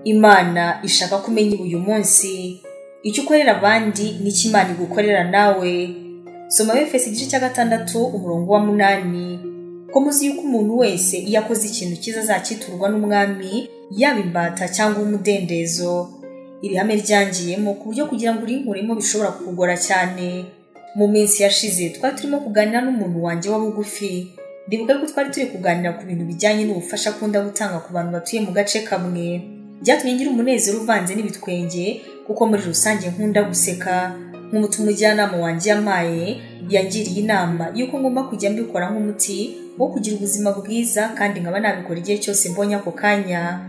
Imana ishaka kumenya uyu munsi. Icyo ukorera abandi n'icyo Imana igukorera nawe. Soma Efeso igice cya 6 umurongo wa 8. Ko muzi yuko umuntu wese iyo akoze ikintu cyiza azakiturwa n'Umwami, yaba imbata cyangwa umudendezo. Iri hame ryangiyemo ku buryo kugira ngo urinkuremo bishobora kukugora cyane. Mu minsi yashize twari turimo kuganira n'umuntu wanjye wa bugufi. Ndibuka ko twari turi kuganira ku bintu bijyanye n'ubufasha akunda gutanga ku bantu batuye mu gace kamwe. Byatumye ngira umunezero uvanze n'ibitwenge kuko muri rusange nkunda guseka. Nk'umuti umujyanama wanjye yampaye, yangiriye inama y'uko ngomba kujya mbikora nk'umuti wo kugira ubuzima bwiza kandi nkaba nabikora igihe cyose mbonye ako kanya.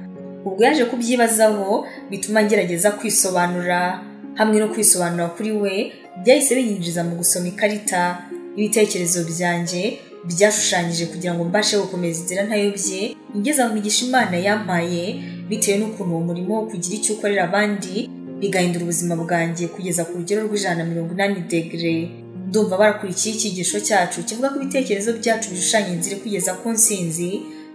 Ubwo yaje kubyibazaho bituma ngerageza kwisobanura. Hamwe no kwisobanura kuri we byahise binyinjiza mu gusoma ikarita. Ibitekerezo byanjye byashushanyije kugira ngo mbashe gukomeza inzira ntayobye, ngeza mu migisha Imana yampaye bitewe n'ukuntu uwo murimo wo kugira icyo ukorera abandi bigahindura ubuzima bwanjye kugeza ku rugero rw'180 degre. Ndumva barakurikiye icyigisho cyacu kivuga ko ibitekerezo byacu bishushanya inzira kugeza ku nsinzi,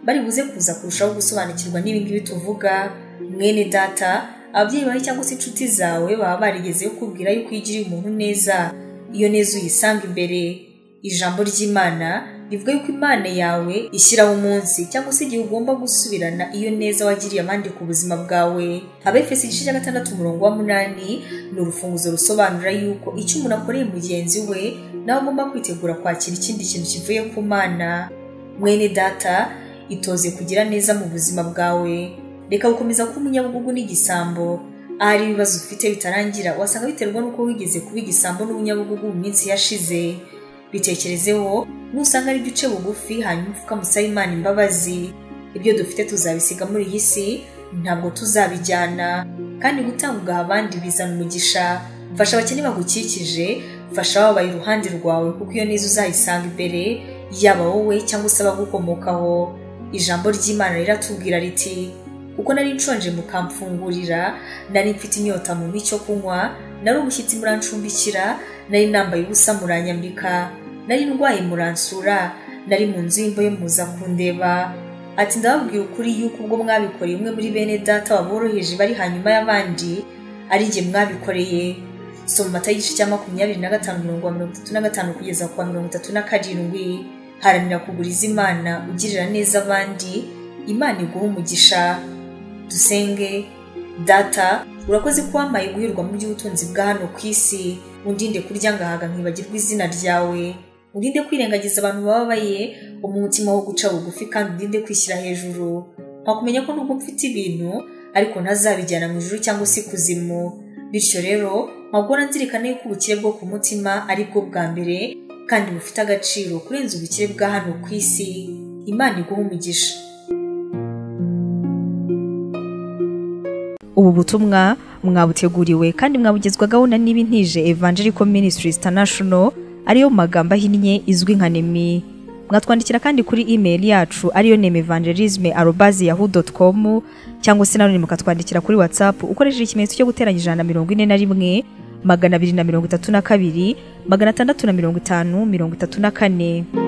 bari buze kuza kurushaho gusobanukirwa n'ibingibi tuvuga. Mwene data, ababyeyi bawe cyangwa se inshuti zawe baba barigeze kukubwira yuko iyo ugiriye umuntu neza, iyo neza uyisanga imbere. Ijambo ry'Imana rivuga yuko Imana yawe ishyiraho umunsi cyangwa se igihe ugomba gusubirana iyo neza wagiriye abandi ku buzima bwawe. Abefeso igice cya 6 umurongo wa 8 ni urufunguzo rusobanura yuko icyo umuntu akoreye mugenzi we nawe agomba kwitegura kwakira ikindi kintu kivuye ku Mana. Mwene data, itoze kugira neza mu buzima bwawe. Reka gukomeza kuba umunyabugugu n'igisambo. Ahari ibibazo ufite bitarangira wasanga biterwa n'uko wigeze kuba igisambo n'ubunyabugugu mu minsi yashize. Bitekerezeho, nusanga ari uduce bugufi hanyuma upfuka Imana imbabazi. Ibyo dufite tuzabisiga muri iyi si, ntabwo tuzabijyana. Kandi gutanga ugaha abandi bizana umugisha. Fasha abakene bagukikije, fasha ababaye iruhande rwawe kuko iyo neza uzayisanga imbere, yaba wowe cyangwa se abagukomokaho. Ijambo ry'Imana riratubwira riti: kuko nari nshonje mukamfungurira, nari mfite inyota mu icyo kunywa, nari umushyitsi murancumbikira, nari nambaye ubusa muranyambika, nari ndwaye muransura, nari mu nzu y'imbohe muza kundeba. Ati ndababwira ukuri yuko ubwo mwabikoreye umwe muri bene data waboroheje bari hanyuma y'abandi, ari jye mwabikoreye. Soma Matayo igice cya 25 umurongo wa 35 kugeza ku wa 37. Haranira kuguriza Imana ugirira neza abandi, Imana iguha umugisha. Dusenge. Data, urakoze ko wampaye guhirwa mu by'ubutunzi bwa hano ku isi. Undinde kurya ngahaga nkibagirwa izina ryawe. Undinde kwirengagiza abantu bababaye, umutima wo guca bugufi kandi undinde kwishyira hejuru. Nkakumenya ko nubwo mfite ibintu ariko ntazabijyana mu ijuru cyangwa se ikuzimu. Bityo rero nkagora nzirikana yuko ubukire bwo ku mutima ari bwo bwa mbere kandi bufite agaciro kurenza ubukire bwa hano ku isi. Imana iguhe umugisha. Ubu butumwa mwabuteguriwe kandi mwabugezwagaho na Nibintije Evangelical Ministries International, ariyo magambo ahinnye izwi nka NEMI. Mwatwandikira kandi kuri email yacu ariyo nemevangelisme@yahoo.com, cyangwa se nanone mukatwandikira kuri WhatsApp ukoresheje ikimenyetso cyo guteranya 141 232 650 34.